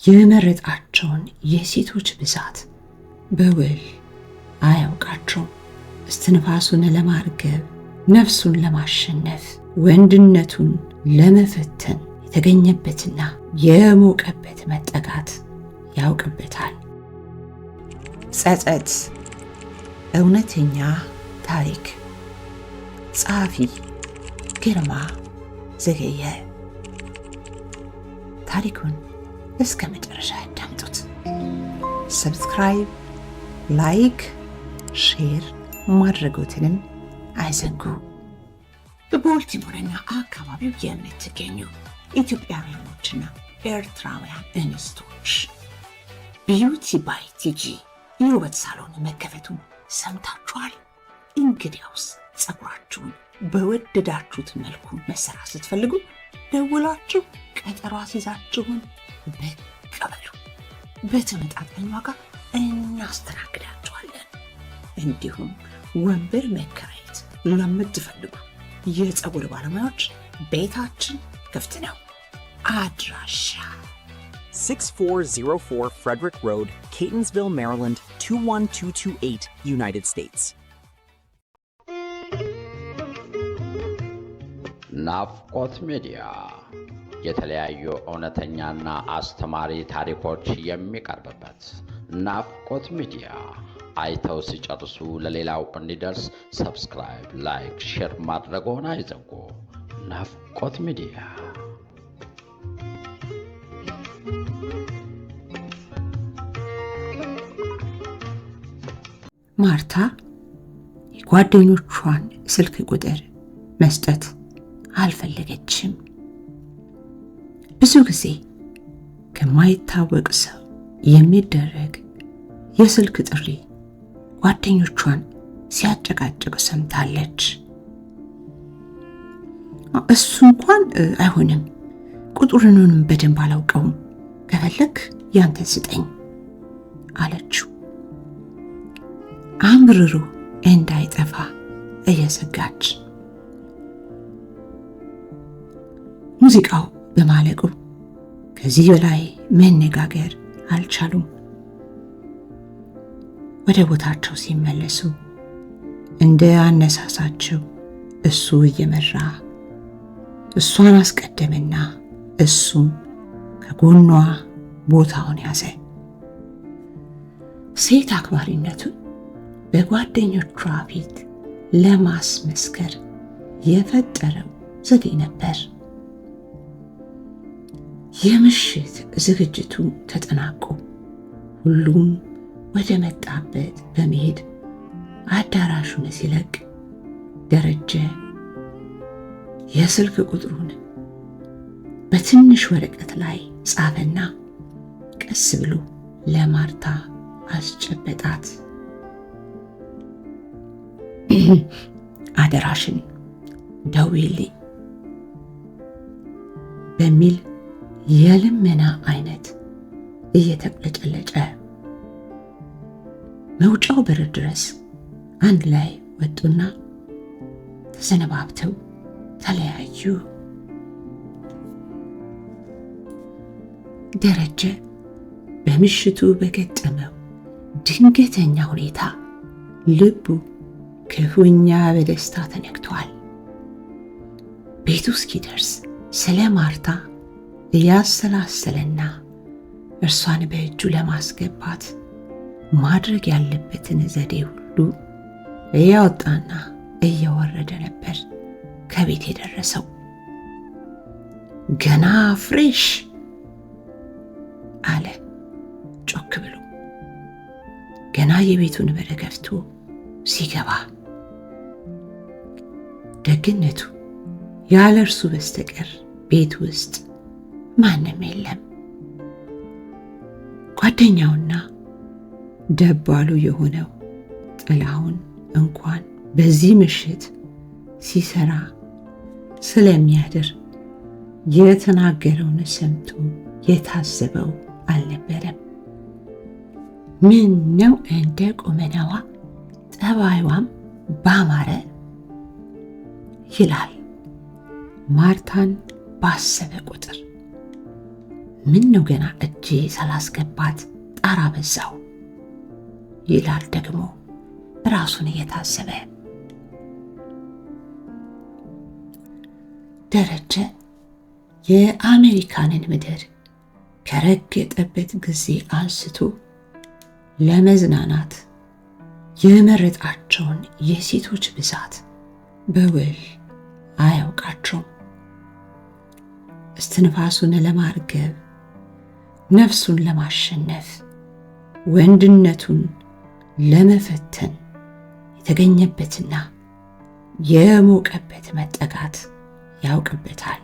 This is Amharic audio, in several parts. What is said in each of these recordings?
የመረጣቸውን የሴቶች ብዛት በውል አያውቃቸውም። እስትንፋሱን ለማርገብ፣ ነፍሱን ለማሸነፍ፣ ወንድነቱን ለመፈተን የተገኘበትና የሞቀበት መጠጋት ያውቅበታል። ጸጸት እውነተኛ ታሪክ። ጸሐፊ ግርማ ዘገየ። ታሪኩን እስከ መጨረሻ ያዳምጡት። Subscribe፣ like፣ share ማድረጎትንም አይዘንጉ። በቦልቲሞርና አካባቢው የምትገኙ ኢትዮጵያውያኖችና ኤርትራውያን እንስቶች፣ Beauty by ቲጂ የውበት ሳሎን መከፈቱን ሰምታችኋል? እንግዲያውስ ጸጉራችሁን በወደዳችሁት መልኩ መሰራት ስትፈልጉ ደውላችሁ ቀጠሮ አስይዛችሁን ብቅ በሉ። በተመጣጣኝ ዋጋ እናስተናግዳችኋለን። እንዲሁም ወንበር መከራየት ለምትፈልጉ የፀጉር ባለሙያዎች ቤታችን ክፍት ነው። አድራሻ 6404 Frederick Road, Catonsville, Maryland 21228, United States. ናፍቆት ሚዲያ፣ የተለያዩ እውነተኛና አስተማሪ ታሪኮች የሚቀርብበት ናፍቆት ሚዲያ። አይተው ሲጨርሱ ለሌላው እንዲደርስ subscribe፣ like፣ share ማድረግዎን አይዘንጉ። ናፍቆት ሚዲያ። ማርታ የጓደኞቿን ስልክ ቁጥር መስጠት አልፈለገችም። ብዙ ጊዜ ከማይታወቅ ሰው የሚደረግ የስልክ ጥሪ ጓደኞቿን ሲያጨቃጭቅ ሰምታለች። እሱ እንኳን አይሆንም፣ ቁጥሩንም በደንብ አላውቀውም፣ ከፈለክ ያንተን ስጠኝ አለችው። አምርሮ እንዳይጠፋ እየሰጋች። ሙዚቃው በማለቁ ከዚህ በላይ መነጋገር አልቻሉም። ወደ ቦታቸው ሲመለሱ እንደ አነሳሳቸው እሱ እየመራ እሷን አስቀደመና እሱም ከጎኗ ቦታውን ያዘ። ሴት አክባሪነቱን በጓደኞቿ ፊት ለማስመስከር የፈጠረው ዘዴ ነበር። የምሽት ዝግጅቱ ተጠናቆ ሁሉም ወደ መጣበት በመሄድ አዳራሹን ሲለቅ ደረጀ የስልክ ቁጥሩን በትንሽ ወረቀት ላይ ጻፈና ቀስ ብሎ ለማርታ አስጨበጣት። አደራሽን ደውዪልኝ በሚል የልመና አይነት እየተቁለጨለጨ መውጫው በር ድረስ አንድ ላይ ወጡና ተሰነባብተው ተለያዩ። ደረጀ በምሽቱ በገጠመው ድንገተኛ ሁኔታ ልቡ ክፉኛ በደስታ ተነክቷል። ቤቱ እስኪደርስ ስለ ማርታ እያሰላሰለና እርሷን በእጁ ለማስገባት ማድረግ ያለበትን ዘዴ ሁሉ እያወጣና እያወረደ ነበር ከቤት የደረሰው። ገና fresh አለ ጮክ ብሎ ገና የቤቱን በር ከፍቶ ሲገባ። ደግነቱ ያለ እርሱ በስተቀር ቤት ውስጥ ማንም የለም። ጓደኛውና ደባሉ የሆነው ጥላሁን እንኳን በዚህ ምሽት ሲሰራ ስለሚያድር የተናገረውን ሰምቶ የታዘበው አልነበረም። ምን ነው እንደ ቁመናዋ ጠባይዋም ባማረ ይላል ማርታን ባሰበ ቁጥር። ምን ነው ገና እጄ ሳላስገባት ጣራ በዛው ይላል ደግሞ ራሱን እየታዘበ። ደረጀ የአሜሪካንን ምድር ከረገጠበት ጊዜ አንስቶ ለመዝናናት የመረጣቸውን የሴቶች ብዛት በውል አያውቃቸውም። እስትንፋሱን ለማርገብ፣ ነፍሱን ለማሸነፍ፣ ወንድነቱን ለመፈተን የተገኘበትና የሞቀበት መጠጋት ያውቅበታል።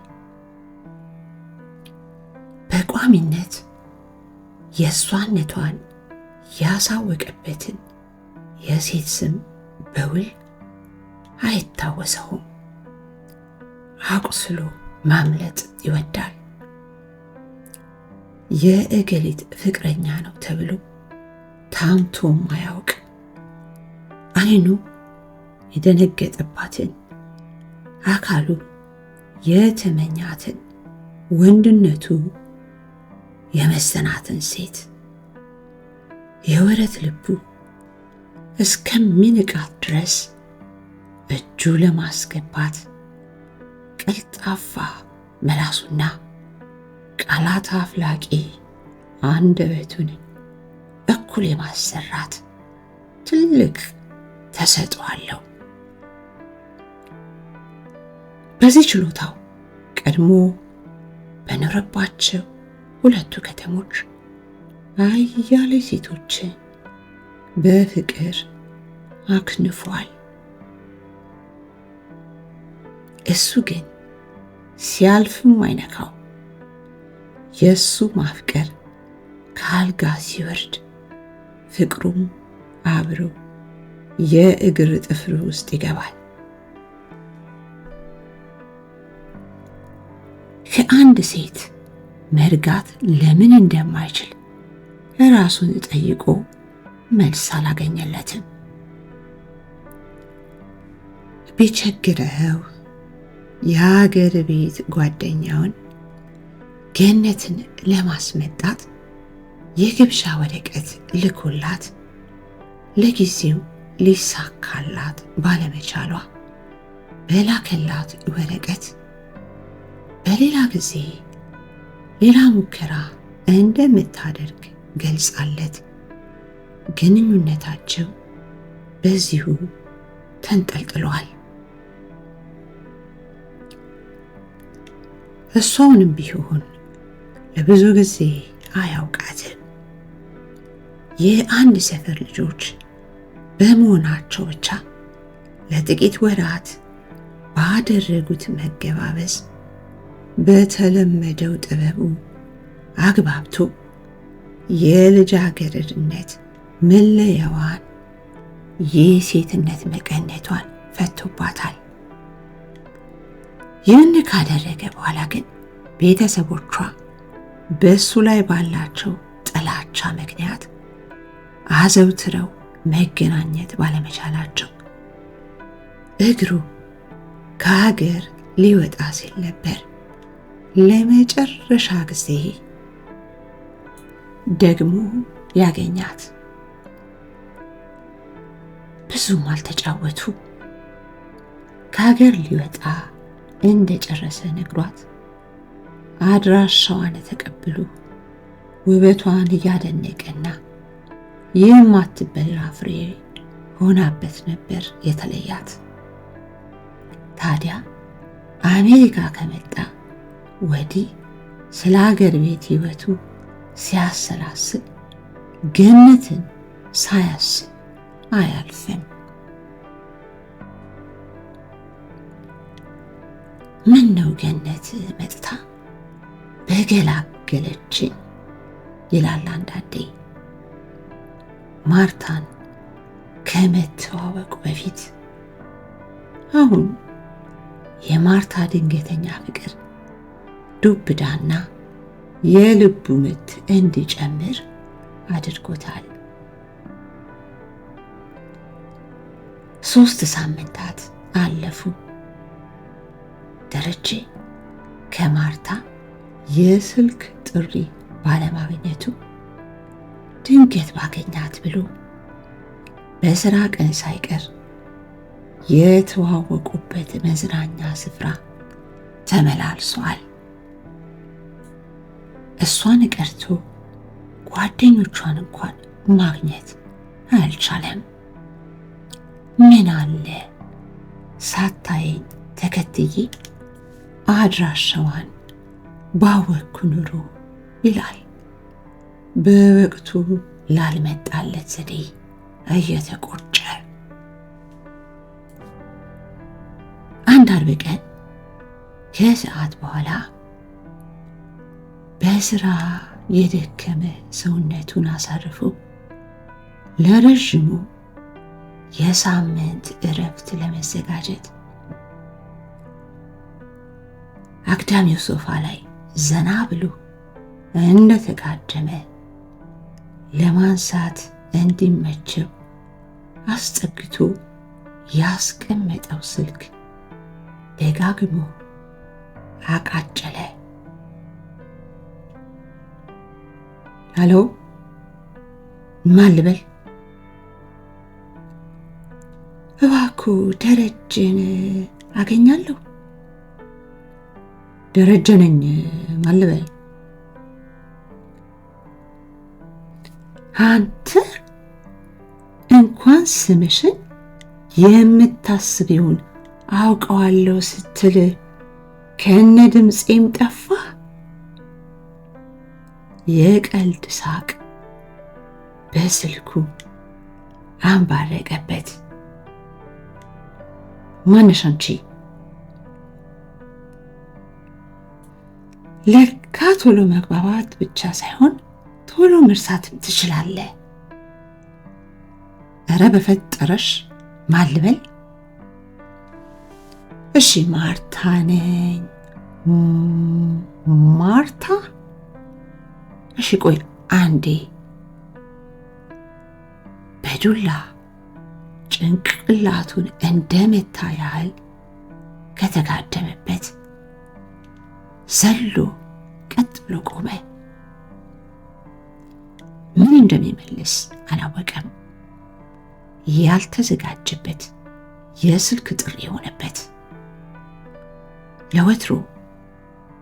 በቋሚነት የእሷነቷን ያሳወቀበትን የሴት ስም በውል አይታወሰውም። አቁስሎ ማምለጥ ይወዳል። የእገሊት ፍቅረኛ ነው ተብሎ ታምቶም አያውቅ። አይኑ የደነገጠባትን፣ አካሉ የተመኛትን፣ ወንድነቱ የመሰናትን ሴት የወረት ልቡ እስከሚንቃት ድረስ እጁ ለማስገባት ቀልጣፋ መላሱና ቃላት አፍላቂ አንደበቱን እኩል የማሰራት ትልቅ ተሰጥኦ አለው። በዚህ ችሎታው ቀድሞ በኖረባቸው ሁለቱ ከተሞች አያሌ ሴቶችን በፍቅር አክንፏል። እሱ ግን ሲያልፍም አይነካው። የእሱ ማፍቀር ከአልጋ ሲወርድ ፍቅሩም አብሮ የእግር ጥፍር ውስጥ ይገባል። ከአንድ ሴት መርጋት ለምን እንደማይችል ራሱን ጠይቆ መልስ አላገኘለትም። ቢቸግረው የሀገር ቤት ጓደኛውን ገነትን ለማስመጣት የግብዣ ወረቀት ልኮላት ለጊዜው ሊሳካላት ባለመቻሏ በላከላት ወረቀት በሌላ ጊዜ ሌላ ሙከራ እንደምታደርግ ገልጻለት ግንኙነታቸው በዚሁ ተንጠልጥሏል። እሷውንም ቢሆን ለብዙ ጊዜ አያውቃትም። የአንድ ሰፈር ልጆች በመሆናቸው ብቻ ለጥቂት ወራት ባደረጉት መገባበዝ በተለመደው ጥበቡ አግባብቶ የልጃገረድነት መለያዋን የሴትነት መቀነቷን ፈቶባታል። ይህን ካደረገ በኋላ ግን ቤተሰቦቿ በእሱ ላይ ባላቸው ጥላቻ ምክንያት አዘውትረው መገናኘት ባለመቻላቸው እግሩ ከሀገር ሊወጣ ሲል ነበር ለመጨረሻ ጊዜ ደግሞ ያገኛት። ብዙም አልተጫወቱ። ከሀገር ሊወጣ እንደጨረሰ ነግሯት አድራሻዋን ተቀብሎ ውበቷን እያደነቀና የማትበላ ፍሬ ሆናበት ነበር የተለያት። ታዲያ አሜሪካ ከመጣ ወዲህ ስለ ሀገር ቤት ሕይወቱ ሲያሰላስል ገነትን ሳያስብ አያልፍም። ምን ነው ገነት መጥታ በገላገለችኝ ይላል አንዳንዴ። ማርታን ከመተዋወቁ በፊት አሁን የማርታ ድንገተኛ ፍቅር ዱብዳና የልቡ ምት እንዲጨምር አድርጎታል። 3 ሳምንታት አለፉ። ደረጀ ከማርታ የስልክ ጥሪ ባለማግኘቱ ድንገት ባገኛት ብሎ በስራ ቀን ሳይቀር የተዋወቁበት መዝናኛ ስፍራ ተመላልሷል። እሷን ቀርቶ ጓደኞቿን እንኳን ማግኘት አልቻለም። ምን አለ ሳታየኝ ተከትዬ አድራሻዋን ባወቅኩ ኑሮ ይላል በወቅቱ ላልመጣለት ዘዴ እየተቆጨ። አንድ ዓርብ ቀን ከሰዓት በኋላ በስራ የደከመ ሰውነቱን አሳርፎ ለረዥሙ የሳምንት እረፍት ለመዘጋጀት አግዳሚው ሶፋ ላይ ዘና ብሎ እንደተጋደመ ለማንሳት እንዲመቸው አስጠግቶ ያስቀመጠው ስልክ ደጋግሞ አቃጨለ። አሎ፣ ማን ልበል? እባክዎ ደረጀን አገኛለሁ? ደረጀ ነኝ። ማን ልበል? አንተ እንኳን ስምሽን የምታስቢውን አውቀዋለሁ ስትል ከነ ድምፄም ጠፋ። የቀልድ ሳቅ በስልኩ አንባረቀበት። ማነሽ አንቺ? ለካ ቶሎ መግባባት ብቻ ሳይሆን ቶሎ መርሳትም ትችላለህ። ኧረ በፈጠረሽ ማን ልበል? እሺ ማርታ ነኝ። ማርታ? እሺ ቆይ አንዴ። በዱላ ጭንቅላቱን እንደመታ ያህል ከተጋደመበት ዘሎ ቀጥ ብሎ ቆመ። ምን እንደሚመልስ አላወቀም። ያልተዘጋጀበት የስልክ ጥሪ የሆነበት። ለወትሮ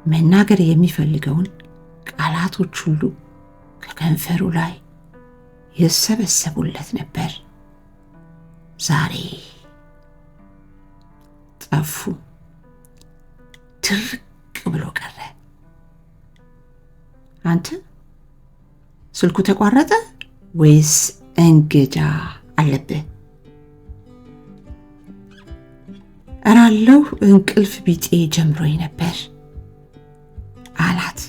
መናገር የሚፈልገውን ቃላቶች ሁሉ ከከንፈሩ ላይ የሰበሰቡለት ነበር። ዛሬ ጠፉ። ድርቅ ብሎ ቀረ። አንተ ስልኩ ተቋረጠ ወይስ እንግዳ አለብህ? እራለሁ እንቅልፍ ቢጤ ጀምሮኝ ነበር አላት።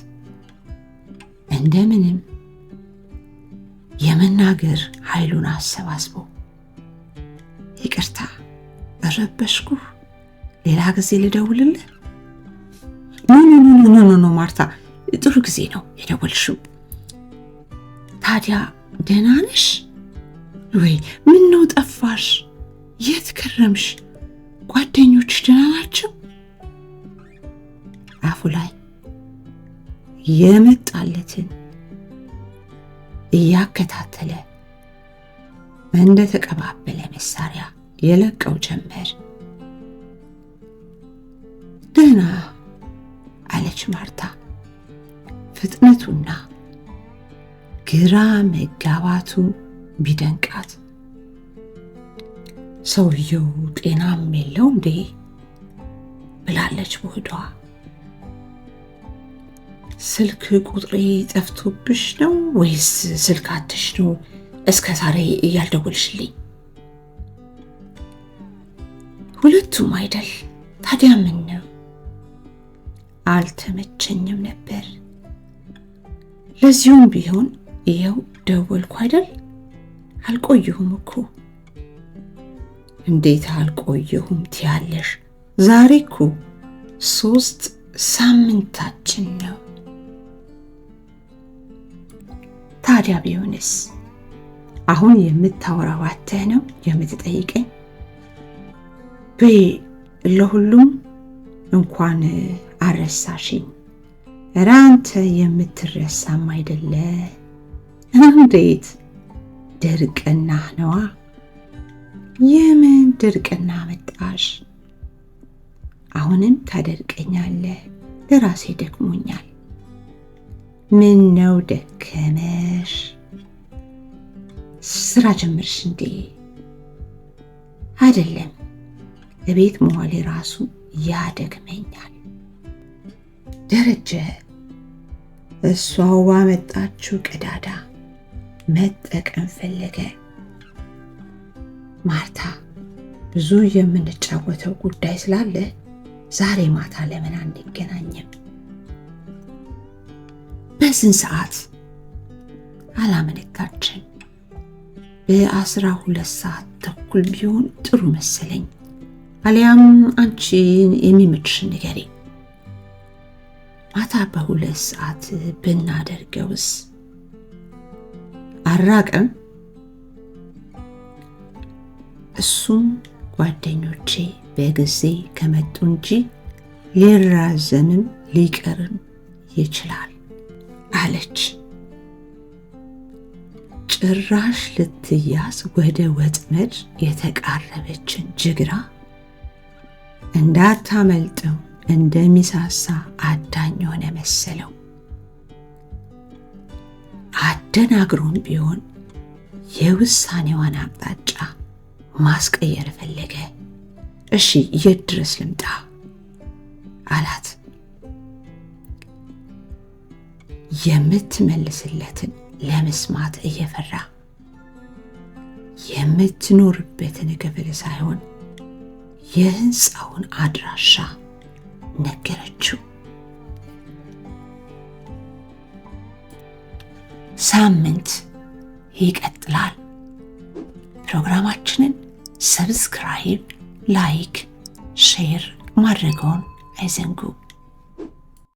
እንደምንም የመናገር ኃይሉን አሰባስቦ ይቅርታ ረበሽኩህ፣ ሌላ ጊዜ ልደውልልህ? No no no no no ማርታ፣ ጥሩ ጊዜ ነው የደወልሽው። ታዲያ ደህና ነሽ ወይ? ምን ነው ጠፋሽ? የት ከረምሽ? ጓደኞች ደህና ናቸው? አፉ ላይ የመጣለትን እያከታተለ እንደ ተቀባበለ መሳሪያ የለቀው ጀመር። ደህና አለች ማርታ። ፍጥነቱና ግራ መጋባቱ ቢደንቃት ሰውየው ጤናም የለው እንዴ ብላለች በሆዷ። ስልክ ቁጥሬ ጠፍቶብሽ ነው ወይስ ስልክ አጥተሽ ነው እስከ ዛሬ እያልደወልሽልኝ? ሁለቱም አይደል። ታዲያ ምን ነው? አልተመቸኝም ነበር። ለዚሁም ቢሆን ይኸው ደወልኩ አይደል? አልቆየሁም እኮ። እንዴት አልቆየሁም ትያለሽ? ዛሬ እኮ 3 ሳምንታችን ነው። ታዲያ ቢሆንስ አሁን የምታወራው አተህ ነው የምትጠይቀኝ? በይ ለሁሉም እንኳን አረሳሽኝ። ኧረ አንተ የምትረሳም አይደለ። እንዴት? ድርቅና ነዋ። የምን ድርቅና መጣሽ? አሁንም ታደርቀኛለህ። ለራሴ ደክሞኛል። ምን ነው ደከመሽ? ስራ ጀምርሽ እንዴ? አይደለም፣ እቤት መዋሌ ራሱ ያደክመኛል። ደረጀ እሷው ባመጣችው ቀዳዳ መጠቀም ፈለገ። ማርታ፣ ብዙ የምንጫወተው ጉዳይ ስላለ ዛሬ ማታ ለምን አንገናኝም? በዚህን ሰዓት አላመነታችም። በ12:30 ቢሆን ጥሩ መሰለኝ። አሊያም አንቺ የሚመችሽን ንገሪ። ማታ በ2 ሰዓት ብናደርገውስ? አራቅም። እሱም ጓደኞቼ በጊዜ ከመጡ እንጂ ሊራዘምም ሊቀርም ይችላል አለች። ጭራሽ ልትያዝ ወደ ወጥመድ የተቃረበችን ጅግራ እንዳታመልጠው እንደሚሳሳ አዳኝ የሆነ መሰለው። አደናግሮም ቢሆን የውሳኔዋን አቅጣጫ ማስቀየር ፈለገ። እሺ፣ የት ድረስ ልምጣ አላት። የምትመልስለትን ለመስማት እየፈራ የምትኖርበትን ክፍል ሳይሆን የህንፃውን አድራሻ ነገረችው። ሳምንት ይቀጥላል። ፕሮግራማችንን subscribe፣ like፣ share ማድረገውን አይዘንጉ።